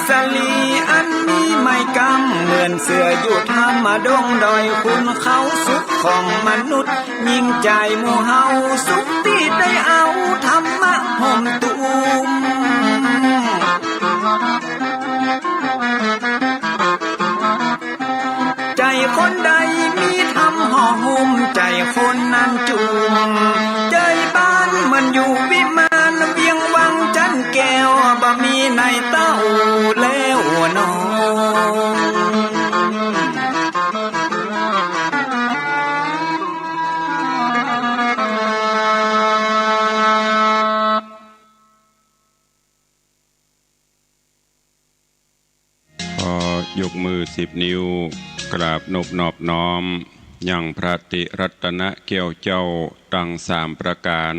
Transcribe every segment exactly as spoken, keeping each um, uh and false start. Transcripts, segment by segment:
สลีอันมีไม้กำ เหมือนเสืออยู่ถ้ำ มาดงดอยขุนเขา สุขของมนุษย์ยิ่งใจหมู่เฮา สุขตี้ได้เอาธรรมะห่มตุ้ม ใจ๋คนใดมีธรรมห่อหุ้ม ใจ๋คนนั้นจุ่ม ใจ๋บ้านเหมือนอยู่วิมาน เวียงวังจันแก้ว บ่มีในเต้าแล้วน้อง ขอยกมือสิบนิ้ว กราบนบนอบน้อม ยังพระติรัตนะแก้วเจ้าตังสามประก๋าน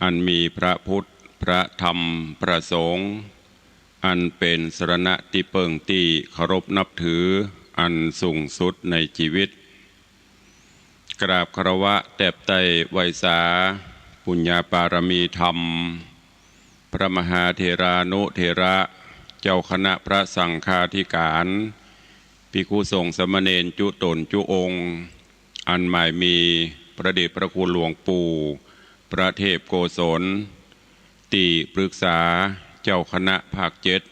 อันมีพระพุทธ พระธรรม พระสงฆ์ อันเป๋นสรณะตี้เปิ้งตี้เคารพนับถือ อันสูงสุดในจีวิต กราบคารวะแตบไต้ไหว้สา ปุญญาปารมีธรรม พระมหาเถรานุเถระ เจ้าคณะพระสังฆาธิการ ภิกขุสงฆ์สามเณรจุ๊ต๋นจุ๊องค์ อันหมายมีพระเดชพระคุณหลวงปู่ พระเทพโกศล ตี้ปรึกษาเจ้าคณะภาคเจ็ด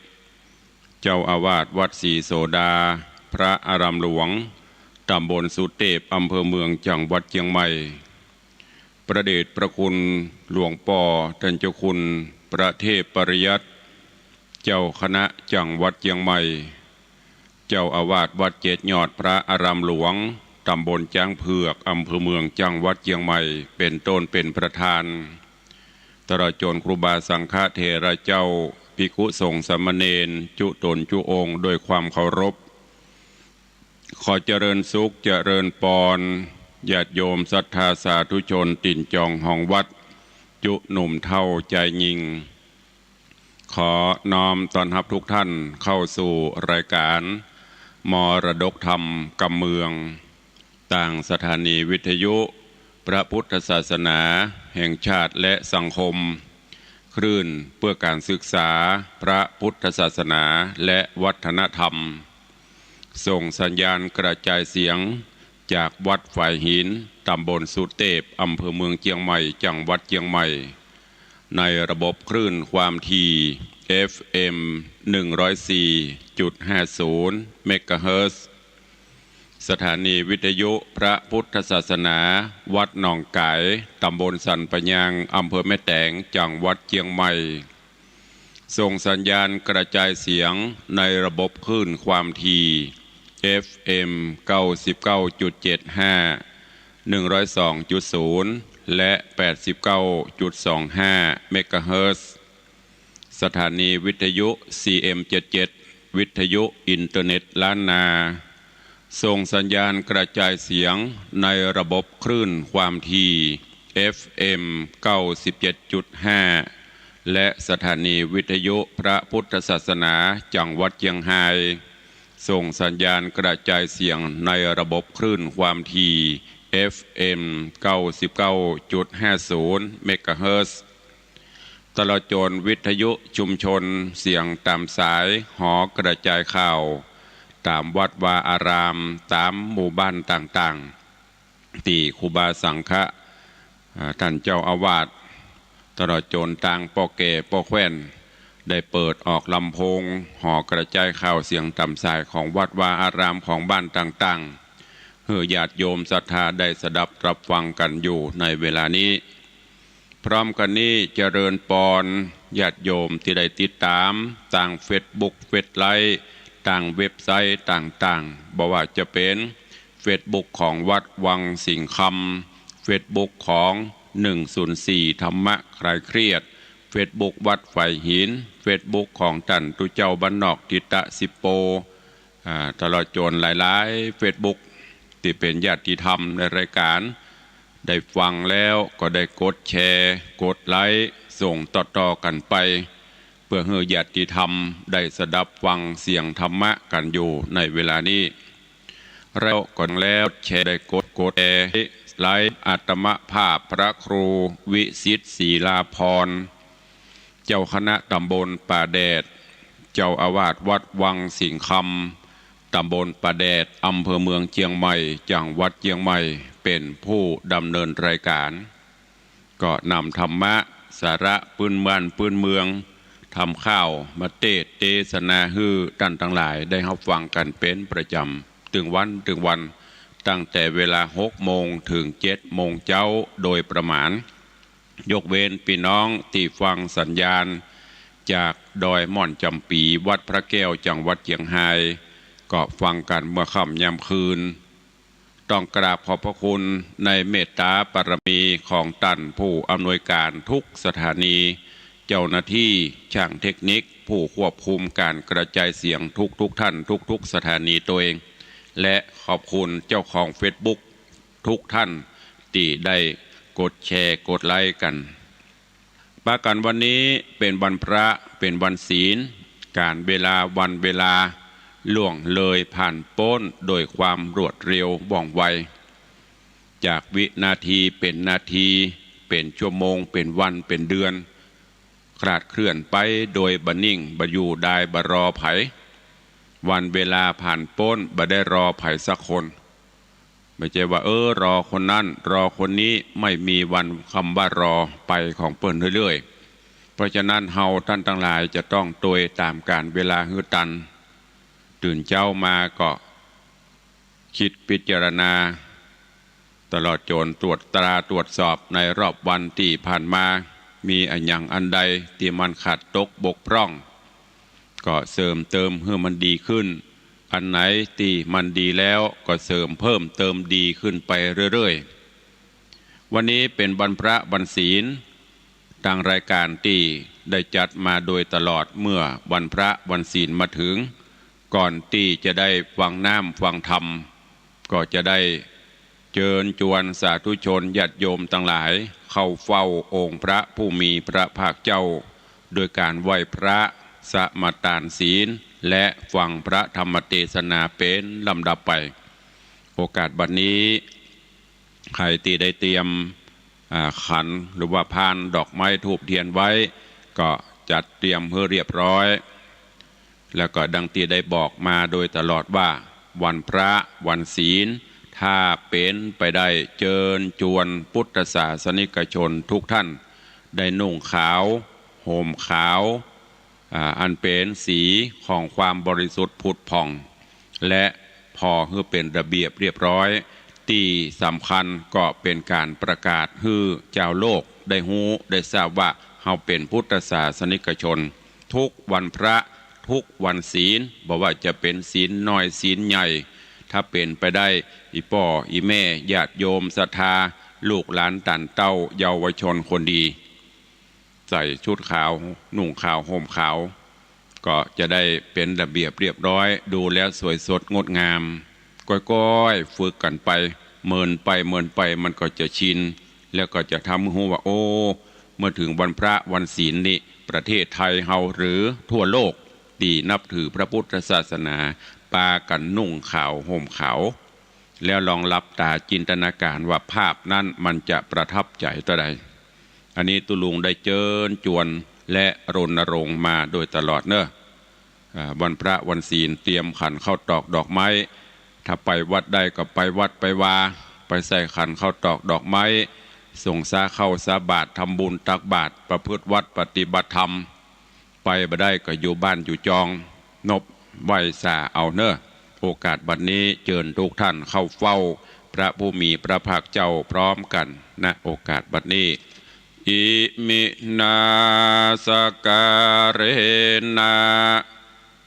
เจ้าอาวาสวัดศรีโสดา พระอารามหลวง ตำบลสุเตพ อำเภอเมือง จังหวัดเจียงใหม่ พระเดชพระคุณหลวงป้อต้านเจ้าคุณพระเทพปริยัติ เจ้าคณะจังหวัดเจียงใหม่ เจ้าอาวาสวัดเจ็ดยอด พระอารามหลวง ตำบลจ๊างเผือก อำเภอเมือง จังหวัดเจียงใหม่ เป๋นต้นเป๋นประธาน ตลอดจ๋นครูบาสังฆเถระเจ้า ภิกขุสงฆ์สามเณรจุ๊ต๋นจุ๊องค์ โดยความเคารพ ขอเจริญสุขเจริญปอน ญาติโยมศรัทธาสาธุชนตี๋นจองฮองวัด จุ๊หนุ่มเฒ่าจายญิง ขอน้อมต้อนฮับทุกท่านเข้าสู่รายการมรดกธรรมกำเมือง ตางสถานีวิทยุพระพุทธศาสนาแห่งชาติและสังคม คลื่นเพื่อการศึกษาพระพุทธศาสนาและวัฒนธรรม ส่งสัญญาณกระจายเสียงจากวัดฝายหิน ตำบลสุเตพ อำเภอเมืองเจียงใหม่ จังหวัดเจียงใหม่ ในระบบคลื่นความถี่ เอฟเอ็ม หนึ่งร้อยสี่จุดห้าศูนย์ เมกะเฮิรตซ์ สถานีวิทยุพระพุทธศาสนา วัดหนองก๋าย ตำบลสันป่ายาง อำเภอแม่แตง จังหวัดเจียงใหม่ ส่งสัญญาณกระจายเสียงในระบบคลื่นความถี่ เอฟเอ็ม เก้าสิบเก้าจุดเจ็ดห้า หนึ่งร้อยสองจุดศูนย์ และ แปดสิบเก้าจุดสองห้า เมกะเฮิรตซ์ สถานีวิทยุ ซีเอ็มเจ็ดเจ็ด วิทยุอินเทอร์เน็ตล้านนา ส่งสัญญาณกระจายเสียงในระบบคลื่นความถี่ เอฟเอ็ม เก้าสิบเจ็ดจุดห้า และสถานีวิทยุพระพุทธศาสนาจังหวัดเจียงฮาย ส่งสัญญาณกระจายเสียงในระบบคลื่นความถี่ เอฟเอ็ม เก้าสิบเก้าจุดห้าศูนย์ เมกะเฮิรตซ์ ตลอดจ๋นวิทยุชุมชนเสียงต๋ามสายหอกระจายข่าว ต๋ามวัดวาอาราม ต๋ามหมู่บ้านต่างๆ ตี้ครูบาสังฆะ อ่า ต้านเจ้าอาวาส ตลอดจ๋นตางป้อแก่ป้อแคว่น ได้เปิดออกลำโพงหอกระจายข่าวเสียงต๋ามสายของวัดวาอารามของบ้านต่างๆ หื้อญาติโยมศรัทธาได้สดับรับฟังกั๋นอยู่ในเวลานี้ พร้อมกั๋นนี้เจริญปอนญาติโยมตี้ได้ติดต๋ามตางเฟซบุ๊ก เฟซไลฟ์ ตางเว็บไซต์ต่างๆ บ่ว่าจะเป๋นเฟซบุ๊กของวัดวังสิงห์คำ เฟซบุ๊กของ หนึ่งศูนย์สี่ ธรรมะคลายเครียด เฟซบุ๊กวัดฝายหิน เฟซบุ๊กของต้านตุ๊เจ้าบ้านนอกทิตะสิบโป อ่า ตลอดจ๋นหลายๆ เฟซบุ๊ก ตี้เป๋นญาติธรรมในรายการ ได้ฟังแล้วก็ได้กดแชร์ กดไลก์ ส่งต่อๆ กั๋นไป เพื่อหื้อญาติธรรมได้สดับฟังเสียงธรรมะกั๋นอยู่ในเวลานี้ แล้วก็แล้วแชร์ ได้กด กดแชร์ ไลก์ อาตมาภาพพระครูวิสิทธิ์ ศรีลาภรณ์ เจ้าคณะตำบลป่าแดด เจ้าอาวาสวัดวังสิงห์คำ ตำบลป่าแดด อำเภอเมืองเจียงใหม่ จังหวัดเจียงใหม่ เป๋นผู้ดำเนินรายก๋าน ก็นำธรรมะ สาระปื้นบ้านปื้นเมือง ธรรมข่าวมาเตสน์เตสนาหื้อต้านตังหลายได้ฮับฟังกั๋นเป๋นประจ๋ำ ตึงวันตึงวัน ตั้งแต่เวลาหกโมงเถิงเจ็ดโมงเจ๊าโดยประมาณ ยกเว้นปี้น้องตี้ฟังสัญญาณจากดอยม่อนจ๋ำปี๋ วัดพระแก้ว จังหวัดเจียงฮาย ก็ฟังกั๋นเมื่อค่ำยามคืน ต้องกราบขอบพระคุณในเมตต๋าบารมีของต้านผู้อำนวยก๋านทุกสถานี เจ้าหน้าตี้ ช่างเทคนิค ผู้ควบคุมก๋านกระจายเสียงทุกๆ ท่าน ทุกๆ สถานีตวย และขอบคุณเจ้าของเฟซบุ๊กทุกท่านตี้ได้กดแชร์ กดไลก์กั๋น ปากั๋นวันนี้เป๋นวันพระ เป๋นวันศีล ก๋าลเวลา วันเวลา ล่วงเลยผ่านป๊นโดยความรวดเร็วว่องไว จากวินาทีเป๋นนาที เป๋นชั่วโมง เป๋นวัน เป๋นเดือน คลาดเคลื่อนไปโดยบ่นิ่ง บ่อยู่ดาย บ่รอใผ วันเวลาผ่านป๊น บ่ได้รอใผสักคน บ่ใจ้ว่า เออ รอคนนั้น รอคนนี้ ไม่มีวันคำว่ารอ ไปของเปิ้นเรื่อยๆ เพราะฉะนั้นเฮาต้านตังหลายจะต้องตวยต๋ามก๋าลเวลาหื้อตัน ตื่นเจ๊ามาก็ กึ๊ดพิจารณา ตลอดจ๋นตรวจตราตรวจสอบในรอบวันตี้ผ่านมา มีอะหยังอันใดตี้มันขาดตกบกพร่อง ก็เสริมเติมหื้อมันดีขึ้น อันไหนตี้มันดีแล้วก็เสริมเพิ่มเติมดีขึ้นไปเรื่อยๆ วันนี้เป๋นวันพระวันศีล ตางรายก๋านตี้ได้จัดมาโดยตลอดเมื่อวันพระวันศีลมาเถิง ก่อนตี้จะได้ฟังน้ำฟังธรรม ก็จะได้เจิญจวนสาธุชนญาติโยมตังหลายเข้าเฝ้าองค์พระผู้มีพระภาคเจ้า โดยก๋านไหว้พระ สมาตานศีล และฟังพระธรรมเตสนาเป๋นลำดับไป โอกาสบัดนี้ ใผตี้ได้เตรียม อ่า ขันหรือว่าพานดอกไม้ธูปเตียนไว้ ก็จัดเตรียมหื้อเรียบร้อย แล้วก็ดังตี้ได้บอกมาโดยตลอดว่า วันพระวันศีล ถ้าเป๋นไปได้เจิญจวนพุทธศาสนิกชนทุกท่าน ได้นุ่งขาว ห่มขาว อ่า อันเป๋นสีของความบริสุทธิ์ผุดผ่อง และผ่อหื้อเป๋นระเบียบเรียบร้อย ตี้สำคัญก็เป๋นก๋านประกาศหื้อจาวโลกได้ฮู้ได้ทราบว่าเฮาเป๋นพุทธศาสนิกชน ทุกวันพระ ทุกวันศีล บ่ว่าจะเป๋นศีลน้อยศีลใหญ่ ถ้าเป๋นไปได้ อี่ป้ออี่แม่ญาติโยมศรัทธา ลูกหลานต้านเต้าเยาวชนคนดี ใส่ชุดขาว นุ่งขาว ห่มขาว ก็จะได้เป๋นระเบียบเรียบร้อย ดูแล้วสวยสดงดงาม ก้อยๆ ฝึกกั๋นไป เมินไปเมินไปมันก็จะชิน แล้วก็จะทำหื้อฮู้ว่า โอ้ เมื่อเถิงวันพระวันศีลนี่ ประเทศไทยเฮาหรือทั่วโลกตี้นับถือพระพุทธศาสนา ปากั๋นนุ่งขาวห่มขาว แล้วลองหลับต๋าจินตนาก๋านว่าภาพนั้นมันจะประทับใจ๋เต้าใด อันนี้ตุ๊ลุงได้เจิญจวนและรณรงค์มาโดยตลอดเนาะ อ่า วันพระวันศีลเตรียมขันข้าวตอกดอกไม้ ถ้าไปวัดได้ก็ไปวัดไปวา ไปใส่ขันข้าวตอกดอกไม้ สงฆ์สาข้าวสาบาตร ทำบุญตักบาตร ประพฤติวัตรปฏิบัติธรรม ไปบ่ได้ก็อยู่บ้านอยู่จอง นบไหว้สาเอาเนาะ โอกาสบัดนี้เจิญทุกท่านเข้าเฝ้าพระผู้มีพระภาคเจ้าพร้อมกั๋น ณ โอกาสบัดนี้ อิมินาสการเณ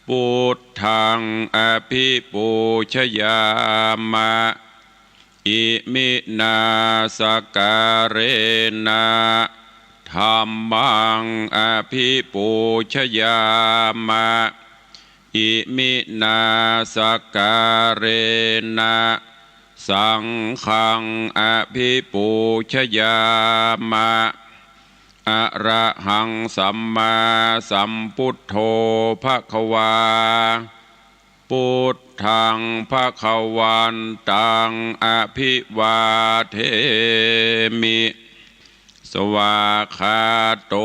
พุทธังอภิปูชยามะ อิมินาสการเณ ธัมมังอภิปูชยามะ อิมินาสการเณ สังฆังอภิปูชยามะ อะระหังสัมมาสัมพุทโธภะคะวา พุทธังภะคะวันตังอภิวาเทมิ สวากขาโต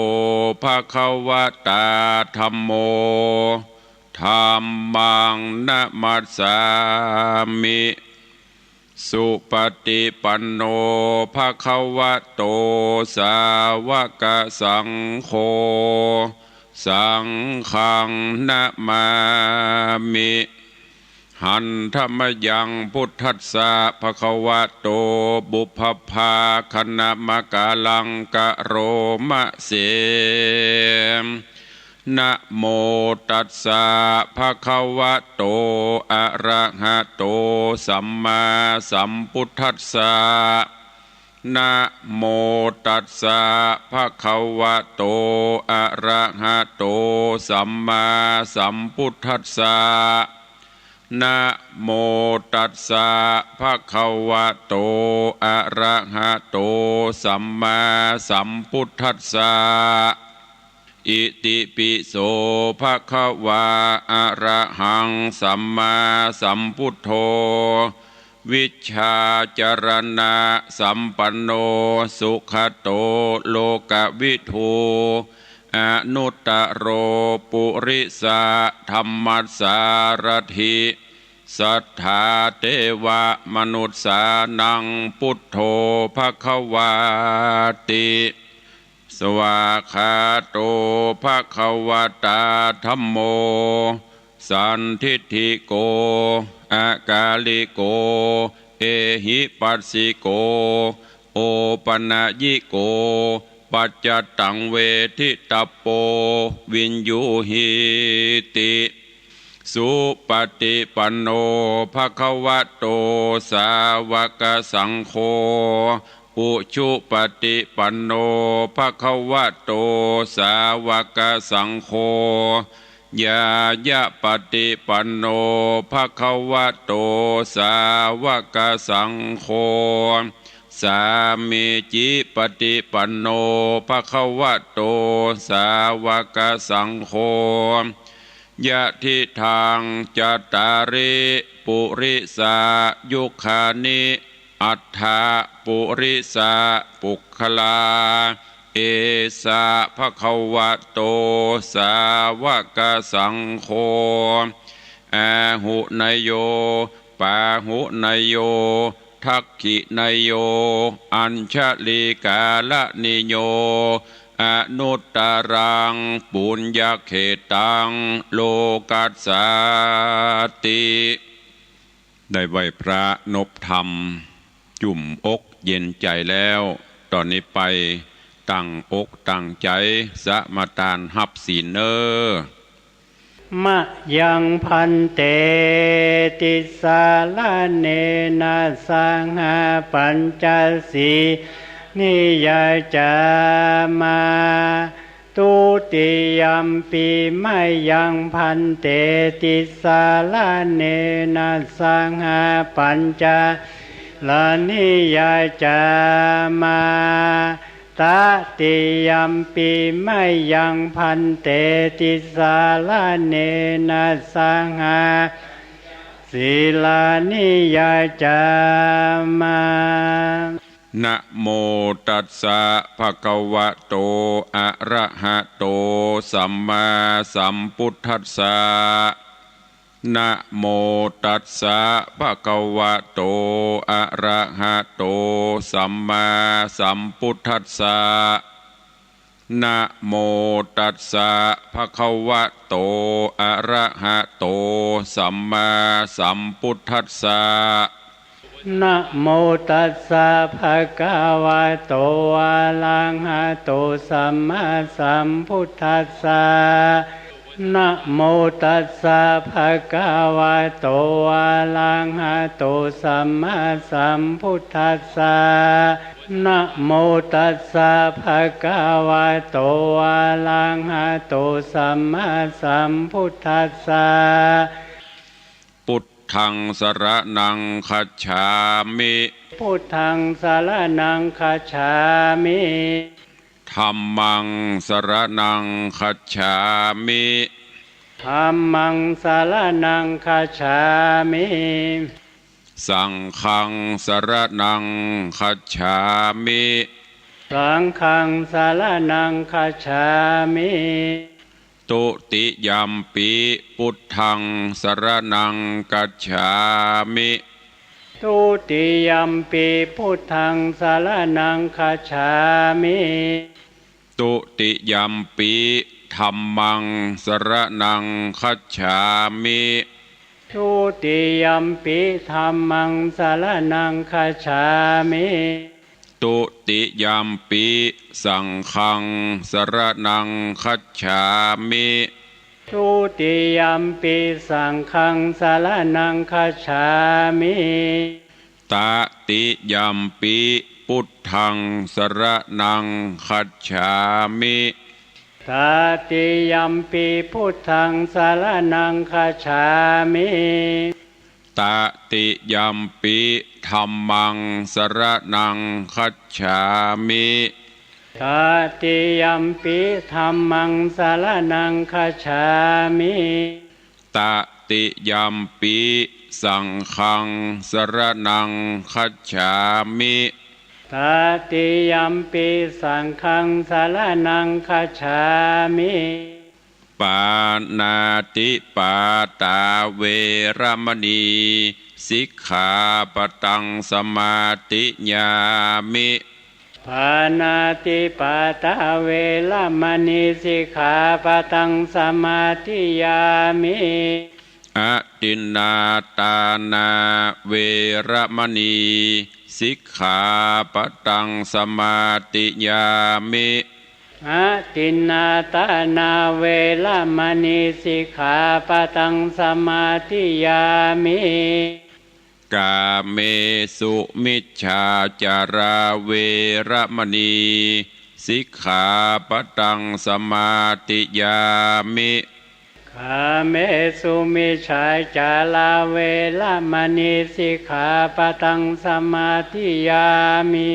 ภะคะวะตาธัมโม ธัมมังนะมัสสามิ สุปะติปันโน ภะคะวะโต สาวะกะสังโฆ สังฆังนะมามิ หันธะมะยัง พุทธัสสะ ภะคะวะโต ปุพพะภาคะนะมะกะลัง กะโรมะเส นะโมตัสสะ ภะคะวะโต อะระหะโต สัมมาสัมพุทธัสสะ นะโมตัสสะ ภะคะวะโต อะระหะโต สัมมาสัมพุทธัสสะ นะโมตัสสะ ภะคะวะโต อะระหะโต สัมมาสัมพุทธัสสะ อิติปิโส ภะคะวา อะระหัง สัมมาสัมพุทโธ วิชชาจารณะสัมปันโน สุขะโต โลกะวิทู อนุตตะโร ปุริสะธัมมัสสารถิ สัทธาเตวะมนุสสานัง พุทโธ ภะคะวาติ สวากขาโต ภะคะวะตา ธัมโม สันทิฏฐิโก อะกาลิโก เอหิปัสสิโก โอปะนะยิโก ปัจจะตัง เวทิตะโป วิญญูหีติ สุปะติปันโน ภะคะวะโต สาวะกะสังโฆ อุชุปะติปันโน ภะคะวะโต สาวะกะสังโฆ ญาณะปะติปันโน ภะคะวะโต สาวะกะสังโฆ สามีจิปะติปันโน ภะคะวะโต สาวะกะสังโฆ ยะทิทัง จัตตาริ ปุริสายุคานิ อัฏฐะ ปุริสะ ปุคคลา เอสะ ภะคะวะโต สาวะกะสังโฆ อาหุเนยโย ปาหุเนยโย ทักขิเนยโย อัญชลีกาละนิโย อนุตตะรัง ปุญญะเขตัง โลกัสสาติ ได้ไหว้พระนบธรรม จุ่มอกเย็นใจ๋แล้ว ต่อนี้ไปตั้งอกตั้งใจ๋สมาตานฮับศีลเน่อ มะยัง ภันเต ติสสะระเณนะ สะหะ ปัญจสีลานิ ยาจามา ทุติยัมปิ มะยัง ภันเต ติสสะระเณนะ สะหะ ปัญจสีลานิ ยาจามา ตติยัมปิ มะยัง ภันเต ติสสะระเณนะ สะหะ ปัญจสีลานิ ยาจามา นะโมตัสสะ ภะคะวะโต อะระหะโต สัมมาสัมพุทธัสสะ นะโมตัสสะ ภะคะวะโต อะระหะโต สัมมาสัมพุทธัสสะ นะโมตัสสะ ภะคะวะโต อะระหะโต สัมมาสัมพุทธัสสะ นะโมตัสสะ ภะคะวะโต อะระหะโต สัมมาสัมพุทธัสสะ นะโมตัสสะ ภะคะวะโต อะระหะโต สัมมาสัมพุทธัสสะ นะโมตัสสะ ภะคะวะโต อะระหะโต สัมมาสัมพุทธัสสะ พุทธัง สะระณัง คัจฉามิ พุทธัง สะระณัง คัจฉามิ ธัมมัง สะระณัง คัจฉามิ ธัมมัง สะระณัง คัจฉามิ สังฆัง สะระณัง คัจฉามิ สังฆัง สะระณัง คัจฉามิ ต Dutiyampi buddhaṃ saraṇaṃ gacchāmi. Dutiyampi buddhaṃ saraṇaṃ gacchāmi. Dutiyampi dhammaṃ saraṇaṃ gacchāmi. Dutiyampi dhammaṃ saraṇaṃ gacchāmi. Dutiyampi saṅghaṃ saraṇaṃ gacchāmi. Dutiyampi saṅghaṃ saraṇaṃ gacchāmi. Tatiyampi buddhaṃ saraṇaṃ gacchāmi. Tatiyampi buddhaṃ saraṇaṃ gacchāmi. Tatiyampi dhammaṃ saraṇaṃ gacchāmi. Tatiyampi dhammaṃ saraṇaṃ gacchāmi. Tatiyampi saṅghaṃ saraṇaṃ gacchāmi. Tatiyampi saṅghaṃ saraṇaṃ gacchāmi. Pāṇātipātā veramaṇī sikkhāpadaṃ samādiyāmi. Pāṇātipātā veramaṇī sikkhāpadaṃ samādiyāmi. Adinnādānā veramaṇī sikkhāpadaṃ samādiyāmi. Adinnādānā veramaṇī sikkhāpadaṃ samādiyāmi. Kāmesumicchācārā veramaṇī sikkhāpadaṃ samādiyāmi. Kāmesumicchācārā veramaṇī sikkhāpadaṃ samādiyāmi.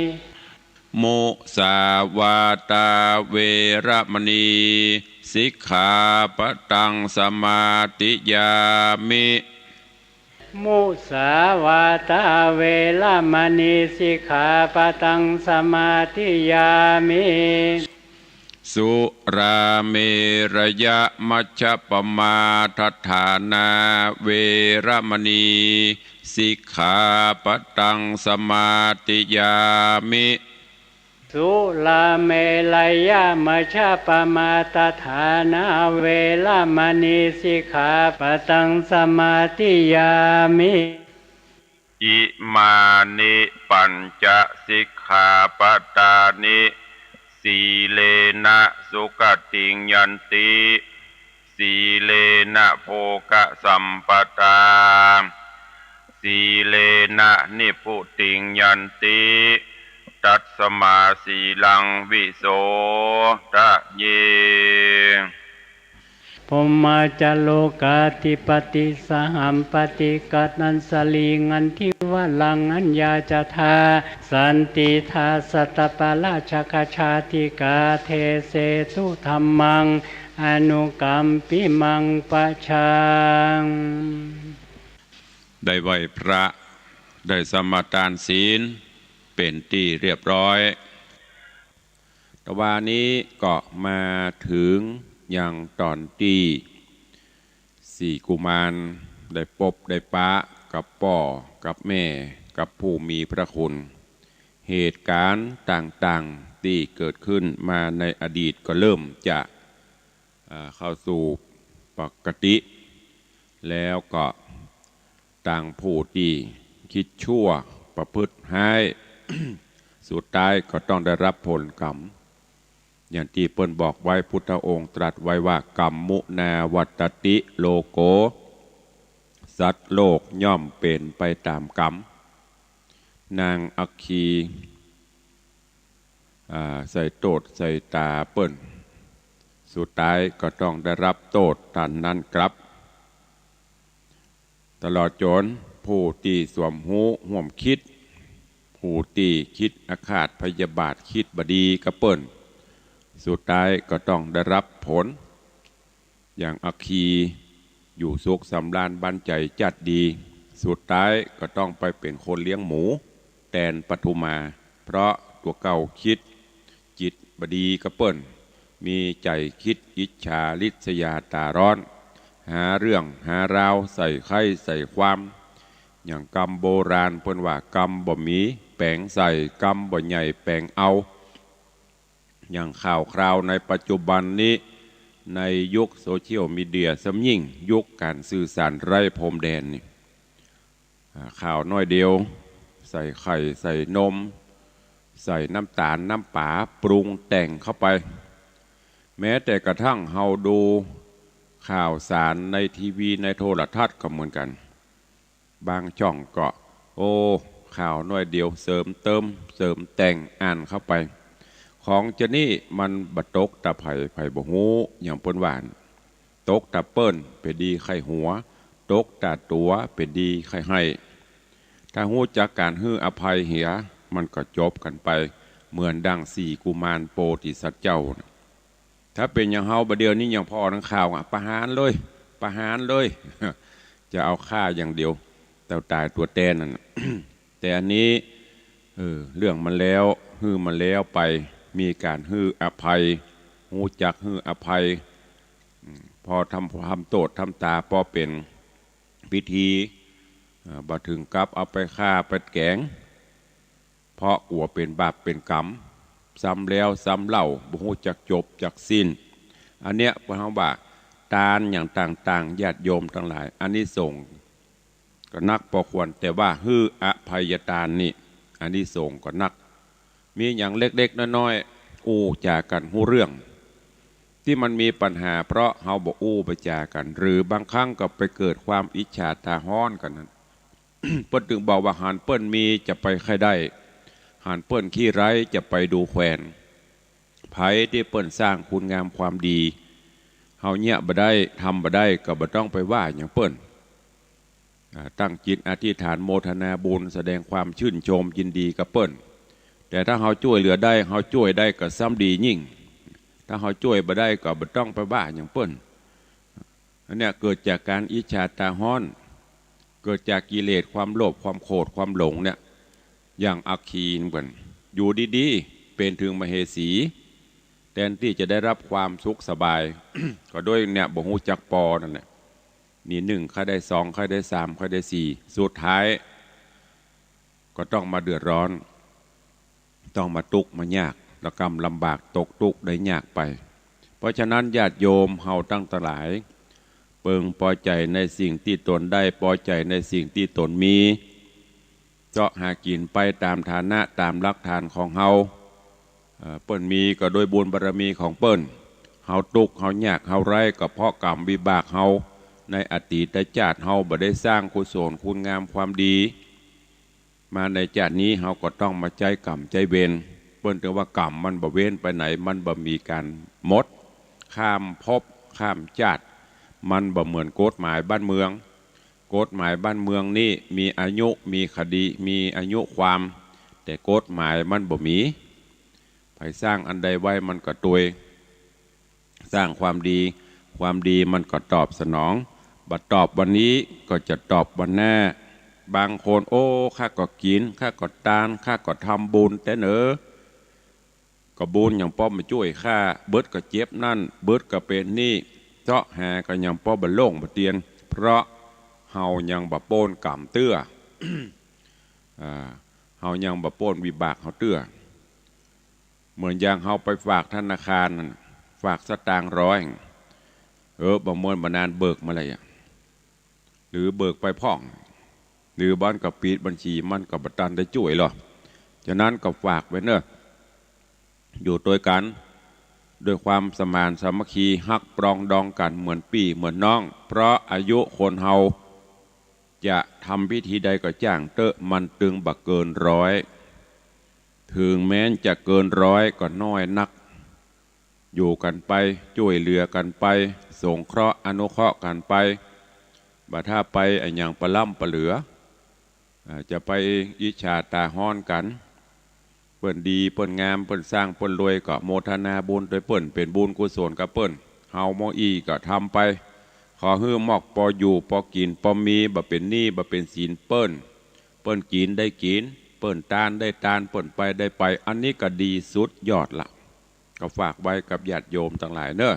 Musāvādā veramaṇī sikkhāpadaṃ samādiyāmi. Musāvādā veramaṇī sikkhāpadaṃ samādiyāmi. Surāmerayamajjapamādaṭṭhānā veramaṇī sikkhāpadaṃ samādiyāmi. Surāmerayamajjapamādaṭṭhānā veramaṇī sikkhāpadaṃ samādiyāmi. Imāni pañca sikkhāpadāni. Sīlena sugatiṃ yanti, sīlena bhogasampadā, sīlena nibbutiṃ yanti, tasmā sīlaṃ visodhaye. Brahmā ca lokādhipatī sahampati katañjalī nandivaraṃ aññācatthā santidā sattaparājakajātikā desetu dhammaṃ anukampimaṃ pajaṃ. ได้ไหว้พระ ได้สมาทานศีล เป๋นตี้เรียบร้อย ตะวานี้ก็มาเถิงยังต๋อนตี้สี่กุมารได้ปบได้ปะกับป้อกับแม่กับผู้มีพระคุณ เหตุก๋ารณ์ต่างๆ ตี้เกิดขึ้นมาในอดีตก็เริ่มจะ อ่า เข้าสู่ปกติ แล้วก็ตางผู้ตี้คิดชั่วประพฤติฮ้าย สุดท้ายก็ต้องได้รับผลกรรม อย่างตี้เปิ้นบอกไว้ พุทธองค์ตรัสไว้ว่า กรรมมุนาวัตติโลโก สัตว์โลกย่อมเป๋นไปต๋ามกรรม นางอัคคี อ่า ใส่โต้ษใส่ต๋าเปิ้น สุดท้ายก็ต้องได้รับโต้ษต๋ามนั้นกลับ ตลอดจ๋นผู้ตี้สวมฮู้ฮ่วมคิด ผู้ตี้คิดอาฆาตพยาบาท คิดบ่ดีกับเปิ้น สุดท้ายก็ต้องได้รับผล อย่างอัคคีอยู่สุขสำราญบั้นใจ๋จัดดี สุดท้ายก็ต้องไปเป๋นคนเลี้ยงหมูแตนปทุมา เพราะตั๋วเก่าคิดจิตบ่ดีกับเปิ้น มีใจ๋กึ๊ดอิจฉาริษยาต๋าฮ้อน หาเรื่องหาราวใส่ใคร่ใส่ความ อย่างกำโบราณเปิ้นว่ากำบ่มีแป๋งใส่ กำบ่ใหญ่แป๋งเอา อย่างข่าวคราวในปัจจุบันนี้ ในยุคโซเชียลมีเดียซ้ำยิ่ง ยุคก๋านสื่อสารไร้พรมแดนนี่ อ่า ข่าวน้อยเดียว ใส่ไข่ ใส่นม ใส่น้ำต๋าล น้ำป๋า ปรุงแต่งเข้าไป แม้แต่กระทั่งเฮาดูข่าวสารในทีวี ในโทรทัศน์ก็เหมือนกั๋น บางจ้องก็ โอ้ ข่าวน้อยเดียว เสริมเติม เสริมแต่ง อ่านเข้าไป ของจานี้มันบ่ตกตาใผ ใผบ่ฮู้ อย่างเปิ้นว่า ตกตาเปิ้น เป๋นดีใค่หัว ตกตาตั๋ว เป๋นดีใค่ไห้ ถ้าฮู้จักก๋านหื้ออภัยเหีย มันก็จบกั๋นไป เหมือนดั่งสี่กุมารโพธิสัตว์เจ้าน่ะ ถ้าเป๋นอย่างเฮาบ่าเดี่ยวนี้ อย่างผ่อนังข่าวอะ ประหารเลย ประหารเลย จะเอาฆ่าอย่างเดียว ตั๋วต๋ายตั๋วแตนนั่นน่ะ แต่อันนี้ เออ เรื่องมันแล้ว หื้อมันแล้วไป มีก๋านหื้ออภัย ฮู้จักหื้ออภัย อืม ผ่อทำ ทำโต้ษ ทำต๋า ผ่อเป๋นพิธี อ่า บ่เถิงกับเอาไปฆ่าไปแก๋ง เพราะกั๋วเป๋นบาปเป๋นก๋รรม ซ้ำแล้วซ้ำเล่า บ่ฮู้จักจบจักสิ้น อันเนี้ย เปิ้นฮ้องว่า ตานอย่างต่างๆ ญาติโยมตังหลาย อานิสงส์ก็นักผ่อควร แต่ว่าหื้ออภัยตานนี่ อานิสงส์ก็นัก มีอย่างเล็กๆ น้อยๆ อู้จ๋ากั๋นฮู้เรื่อง ตี้มันมีปัญหาเพราะเฮาบ่อู้บ่จ๋ากั๋น หรือบางครั้งก็ไปเกิดความอิจฉาต๋าฮ้อนกั๋นนั้น เปิ้นตึงบอกว่า หันเปิ้นมีจะไปใค่ได้ หันเปิ้นขี้ไร้จะไปดูแควน ใผตี้เปิ้นสร้างคุณงามความดี เฮาเยียะบ่ได้ ทำบ่ได้ ก็บ่ต้องไปว่าหยังเปิ้น อ่า ตั้งจิตอธิษฐานโมทนาบุญ แสดงความชื่นชมยินดีกับเปิ้น แต่ถ้าเฮาจ้วยเหลือได้ เฮาจ้วยได้ก็ซ้ำดียิ่ง ถ้าเฮาจ้วยบ่ได้ก็บ่ต้องไปว่าหยังเปิ้น อันเนี้ยเกิดจากก๋านอิจฉาต๋าฮ้อน เกิดจากกิเลสความโลภ ความโกรธ ความหลงเนี่ย อย่างอัคคีเปิ้น อยู่ดีๆ เป๋นเถิงมเหสี แตนตี้จะได้รับความสุขสบาย ก็ด้วยเนี่ยบ่ฮู้จักปอนั่นแหละ นี่นึ่งใค่ได้สอง ใค่ได้สาม ใค่ได้สี่ สุดท้าย ก็ต้องมาเดือดร้อน ต้องมาตุ๊กข์มายาก ระกำลำบาก ตกตุ๊กข์ได้ยากไป เพราะฉะนั้นญาติโยมเฮาตังหลาย เปิงปอใจ๋ในสิ่งตี้ตนได้ ปอใจ๋ในสิ่งตี้ตนมี เซาะหากิ๋นไปต๋ามฐานะ ต๋ามหลักฐานของเฮา เอ่อ เปิ้นมีก็ด้วยบุญบารมีของเปิ้น เฮาตุ๊กข์ เฮายาก เฮาไร้ ก็เพราะก๋รรมวิบากเฮา ในอดีตจาติเฮาบ่ได้สร้างกุศลคุณงามความดี มาในจาตินี้เฮาก็ต้องมาใจ๊ก๋รรมใจ๊เวร เปิ้นตึงว่าก๋รรมมันบ่เว้นไปไหน มันบ่มีก๋านหมด ข้ามภพข้ามจาติ มันบ่เหมือนกฎหมายบ้านเมือง กฎหมายบ้านเมืองนี่มีอายุ มีคดี มีอายุความ แต่กฎหมายมันบ่มี ใผสร้างอันใดไว้มันก็ตวย สร้างความดี ความดีมันก็ตอบสนอง บ่ตอบวันนี้ก็จะตอบวันหน้า บางคน โอ้ ข้าก็กิ๋น ข้าก็ตาน ข้าก็ทำบุญ แต่เน่อ ก็บุญหยังปอบ่จ้วยข้า เบิดก็เจ็บนั่น เบิดก็เป๋นนี่ เซาะหาก็หยังปอบ่โล่งบ่เตียน เพราะเฮายังบ่ป๊นก๋รรมเตื้อ อ่า เฮายังบ่ป๊นวิบากเฮาเตื้อ เหมือนอย่างเฮาไปฝากธนาคารนั่น ฝากสตางค์ร้อย เออ บ่เมินบ่นานเบิกมาเลยอะ หรือเบิกไปพ่อง หรือบ่อนก็ปิดบัญชี มันก็บ่ตันได้จ้วยหรอก ฉะนั้นก็ฝากไว้เน่อ อยู่ตวยกั๋น ด้วยความสมานสามัคคี ฮักปรองดองกั๋นเหมือนปี้เหมือนน้อง เพราะอายุคนเฮา จะทำพิธีใดก็จ้างเต๊อะ มันตึงบ่เกินร้อย เถิงแม้นจะเกินร้อยก็น้อยนัก อยู่กั๋นไป จ้วยเหลือกั๋นไป สงเคราะห์อนุเคราะห์กั๋นไป บ่ถ้าไปอะหยังปะล้ำปะเหลือ อ่า จะไปอิจฉาต๋าฮ้อนกั๋น เปิ้นดี เปิ้นงาม เปิ้นสร้าง เปิ้นรวย ก็โมทนาบุญตวยเปิ้น เป๋นบุญกุศลกับเปิ้น เฮาเมาอี้ก็ทำไป ขอหื้อมอกปออยู่ปอกิ๋น ปอมี บ่เป๋นหนี้ บ่เป๋นสินเปิ้น เปิ้นกิ๋นได้กิ๋น เปิ้นตานได้ตาน เปิ้นไปได้ไป อันนี้ก็ดีสุดยอดละ ก็ฝากไว้กับญาติโยมตังหลายเน่อ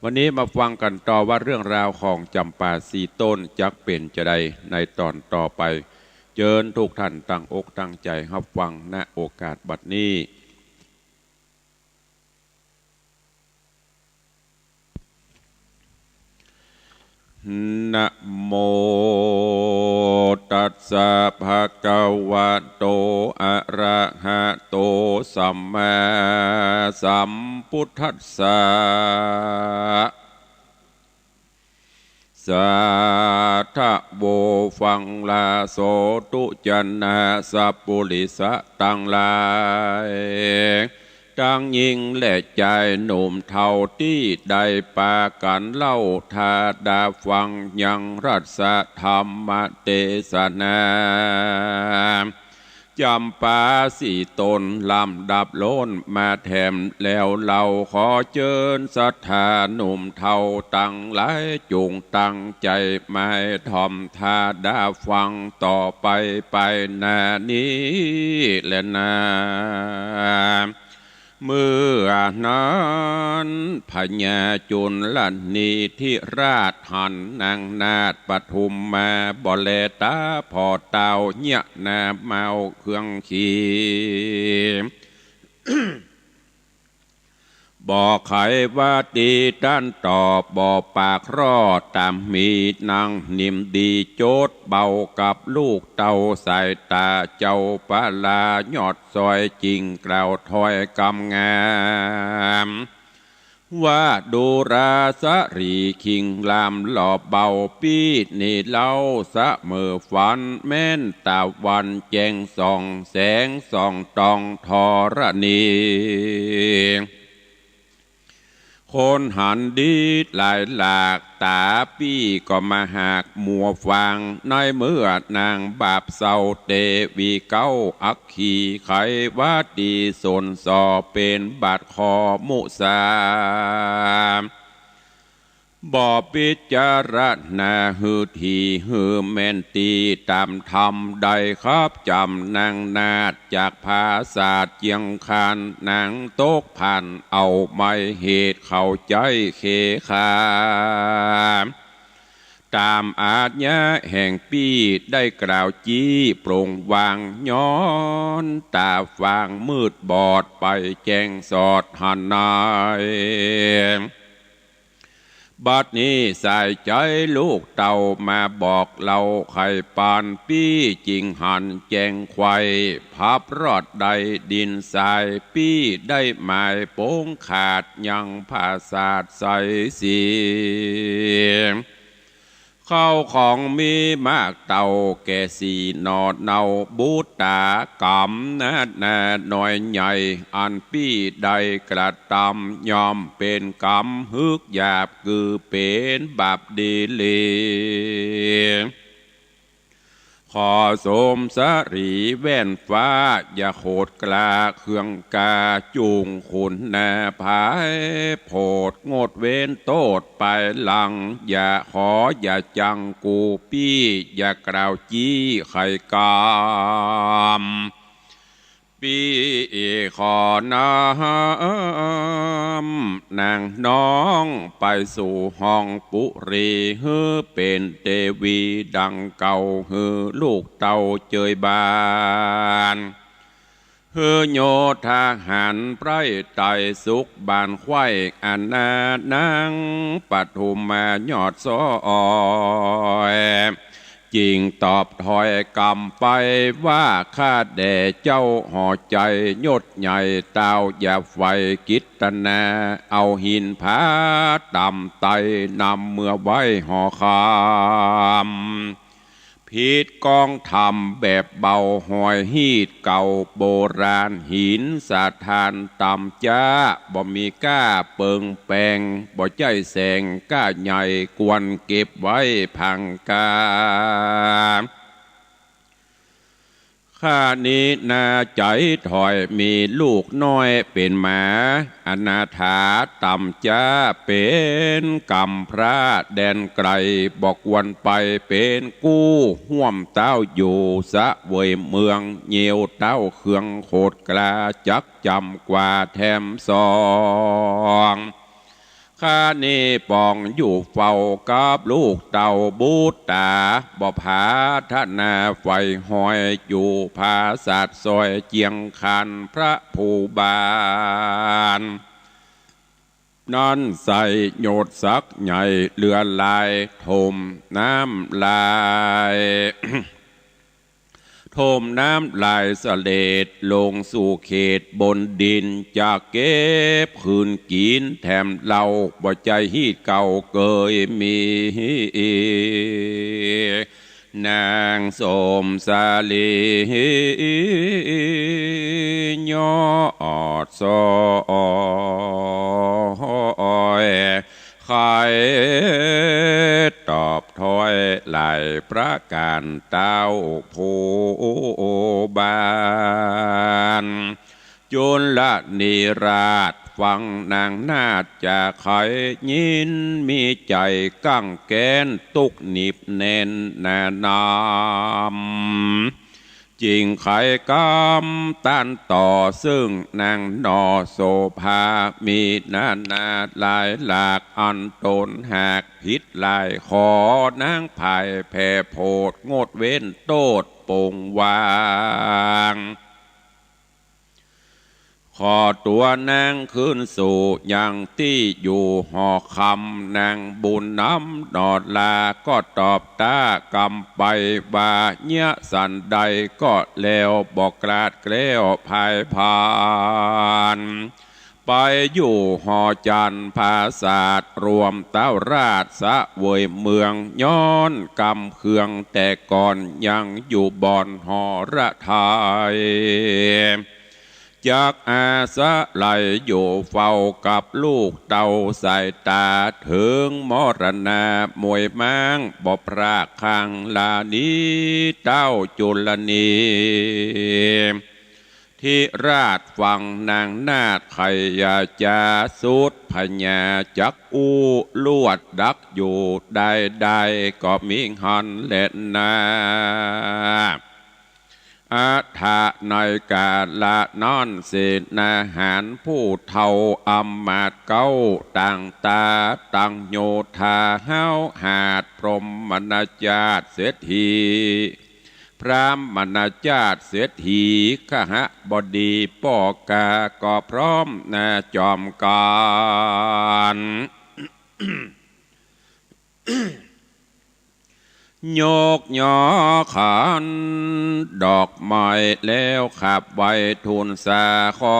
วันนี้มาฟังกั๋นต่อว่าเรื่องราวของจ๋ำปาสี่ต้นจักเป๋นจาใดในต๋อนต่อไป เจิญทุกท่านตั้งอกตั้งใจ๋ฮับฟัง ณ โอกาสบัดนี้ นะโมตัสสะ ภะคะวะโต อะระหะโต สัมมาสัมพุทธัสสะ สาธะโว ฟังลาโสตุ จะนะสัปปุริสะตังหลาย ตังญิงและจายหนุ่มเฒ่าตี้ได้ปากั๋นเล่า ถ้าดาฟังยังรัสธรรมเตสนา จ๋ำปาสี่ต้นลำดับล้นมาแถมแล้ว เฮาขอเจิญศรัทธาหนุ่มเฒ่าตังหลาย จุ่งตั้งใจ๋หมายถ่อม ถ้าดาฟังต่อไปไปหน้านี้แลนา เมื่อนั้นพญาจุลนีธิราชหันนางนาฏปทุมมา บ่แลต๋าผ่อเต้า เยียะหน้าเมาเครื่องขี่ บ่ไขว่าตี้ต้านตอบ บ่ปากร่อต๋ามมี นางนิ่มดีโจ๊ดเบากับลูกเต้า สายต๋าเจ้าปลายอดซอย จึ่งกล่าวถ้อยกำงาม ว่าดูราสะหรี่คิงรามหล่อเบา ปี้นี้เล่าเสมอฝัน แม้นตะวันแจ้งส่อง แสงส่องตองธรณี คนหันดีหลายหลาก ต๋าปี้ก็มาหากมัวฟัง ในเมื่อนางบาปเศร้าเตวีเก๊า อัคคีไขว่าตี้สนส่อ เป๋นบาดคอมุสา บ่พิจารณาหื้อถี่หื้อแม่นตี้ต๋ามธรรม ได้คับจ๋ำนางนาฏจากผาสาทเจียงคาน นางตกผ่านเอาไม้เหตุเข้าใจ๊เคขาม ต๋ามอาญาแห่งปี้ได้กล่าวจี้ปรงวาง ย้อนต๋าฟางมืดบอดไปแจ้งสอดหันใน บัดนี้สายใจ๋ลูกเต้ามาบอกเล่าไขปาน ปี้จึ่งหันแจ้งไขว่ พับรอดได้ดินทราย ปี้ได้หมายปงขาดยังผาสาทใสสี เข้าของมีมากเต้าแก่สี่หน่อเนา บุตตากรรมนานาน้อยใหญ่ อันปี้ได้กระตำ ย่อมเป๋นกรรมหืกหยาบ คือเป๋นบาปดีหลี ขอสมสรีแว่นฟ้า อย่าโขดกล้าเครื่องกา จุ่งขุนนาภายโผด งดเว้นโต้ษไปหลัง อย่าขออย่าจังกูปี้ อย่ากล่าวจี้ไขกรรม ปี้ขอน้อมนางน้องไปสู่ห้องปุรี หื้อเป๋นเตวีดังเก่า หื้อลูกเต้าเจยบาน หื้อโยธาหารไพร่ไตรสุขบานไขว้ อานาถนางปทุมมายอดซอย จึ่งตอบถ้อยกำไปว่า ข้าแด่เจ้าหอใจ๋ยศใหญ่ เต้าอย่าใฝ่กิตนา เอาหินผาต่ำไต่นำเมือไหว้หอคำ ผิดกองธรรมแบบเบาหอยฮีตเก่าโบราณ หินสถานต่ำจ๊า บ่มีก้าเปิงแปง บ่ใจ้แสงก้าใหญ่ ควรเก็บไว้พังกา ครานี้นาใจ๋ถ้อย มีลูกน้อยเป๋นหมา อนาถาต่ำจ๊า เป๋นกำพร้าแดนไก๋ บ่ควรไปเป๋นกู้ฮ่วมเต้าอยู่ เสวยเมืองเยียวเต้า เคืองโขดกล้า จักจ๋ำกว่าแถมสอง ครานี้ปองอยู่เฝ้ากับลูกเต้าบุตรต๋า บ่ผาถนาใฝ่ฮอย อยู่ผาสาทซอยเจียงคานพระภูบาล นั้นใส่โยชน์ศักดิ์ใหญ่เหลือหลาย ถมน้ำลาย ถมน้ำลายเสลดลงสู่เขตบนดิน จะเก็บคืนกิ๋นแถมเล่า บ่ใจ้ฮีตเก่าเกยมี นางสมสาลียอดซอย ไขตอบถ้อยหลายประก๋านเต้าผู้บาน จุลนีราชฟังนางนาฏจาไข ยินมีใจ๋กั้งแก๊นตุ๊กหนิบแน่นหนาหนาม จึงไขกำต้านต่อ ซึ่งนางหน่อโสภา มีนานาหลายหลาก อันต๋นหากผิดหลาย ขอนางผายแผ่โผด งดเว้นโต้ษปงวาง ขอตั๋วนางคืนสู่ยังตี้อยู่หอคำ นางบุญนำหน่อลา ก็ตอบต้ากำไปว่า เยียะสันใดก็แล้ว บ่กลาดแคล้วผายผลาญ ไปอยู่หอจันทร์ผาสาท รวมเต้าราชเสวยเมือง ย้อนกำเคืองแต่ก่อน ยังอยู่บ่อนหอระไทย จักอาศัยอยู่เฝ้ากับลูกเต้าสายต๋า เถิงมรณะมวยม้าง บ่พรากครั้งลานี้ เต้าจุลนี ธิราชฟังนางนาฏไขยาจา สุดพญาจักอู้ ลวดดักอยู่ได้ได้ ก็มิหันแลนา อัฏฐะในกาละนั้น เสนาหารผู้เฒ่าอำมาตย์เก๊า ต่างต๋าต่างโยธา ฮ้าวหาดพรหมณจาตเศรษฐี พรหมณจาตเศรษฐี คหบดีป้อกา ก็พร้อมหน้าจอมกั๋น ยกยอขันดอกไม้แล้วขับไหว้ทูลสา ขอ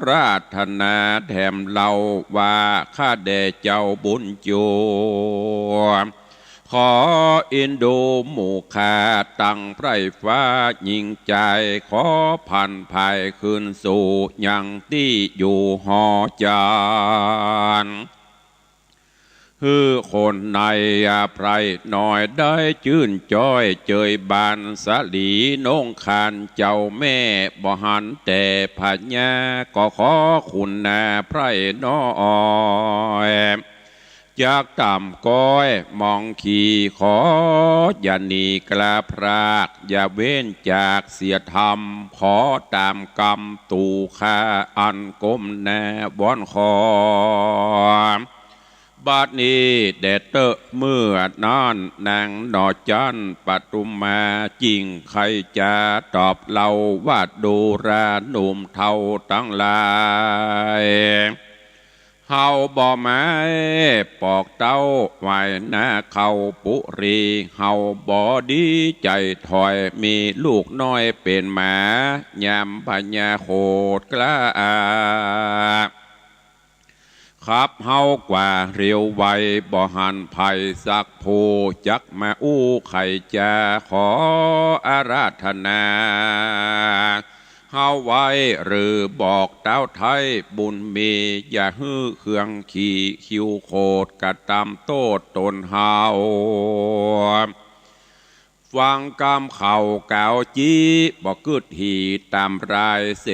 ราธนาแถมเล่าว่า ข้าแด่เจ้าบุญจัว ขอเอ็นดูหมู่ข้าตังไพร่ฟ้าหญิงจาย ขอผันภายคืนสู่ยังตี้อยู่หอจันทร์ หื้อคนในอภัยน้อยได้จื้นจ้อย เจยบานสาลีนงคานเจ้าแม่ บ่หันแต่พญา ก็ขอคุณนาไพร่น้อย จักต่ำก้อยมองขี่ ขออย่าหนีกล้าพราก อย่าเว้นจากเสียธรรม ขอต๋ามกำตู่ข้า อันก้มหน้าวอนขอ บัดนี้แด่เต๊อะ เมื่อนั้นนางหน่อจันทร์ปทุมมา จึงไขจาตอบเล่าว่า ดูราหนุ่มเฒ่าตังหลาย เฮาบ่หมายปอกเต้าไหว้นาเข้าปุรี เฮาบ่ดีใจ๋ถ้อย มีลูกน้อยเป๋นหมา ยามพญาโขดกล้า ขับเฮากว่าเร็วไว บ่หันใผสักผู้ จักมาอู้ไขจา ขออาราธนา เฮาไว้หรือบอกเต้าไท้บุญมี อย่าหื้อเคืองขี่คิวโขด กระตำโต้ษต๋นเฮา ฟังกำเขากล่าวจี้ บ่กึ๊ดหี๋ต๋ามราย เส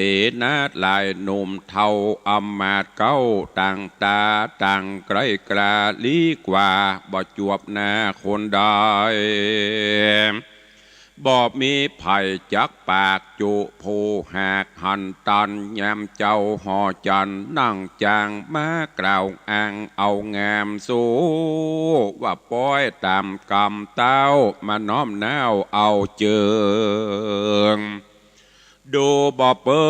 นาหลายหนุ่มเฒ่า อำมาตย์เก๊าต่างต๋าต่างไกลกล้าลี้กว่า บ่จวบหน้าคนใด บ่มีใผจักปากจุผู้หากหันตัน ยามเจ้าหอจันทร์นั่งจาง มากล่าวอ้างเอางามสู้ ว่าป๊อยต๋ามกำเต้า มาน้อมน้าวเอาเจิง ดูบ่เปิ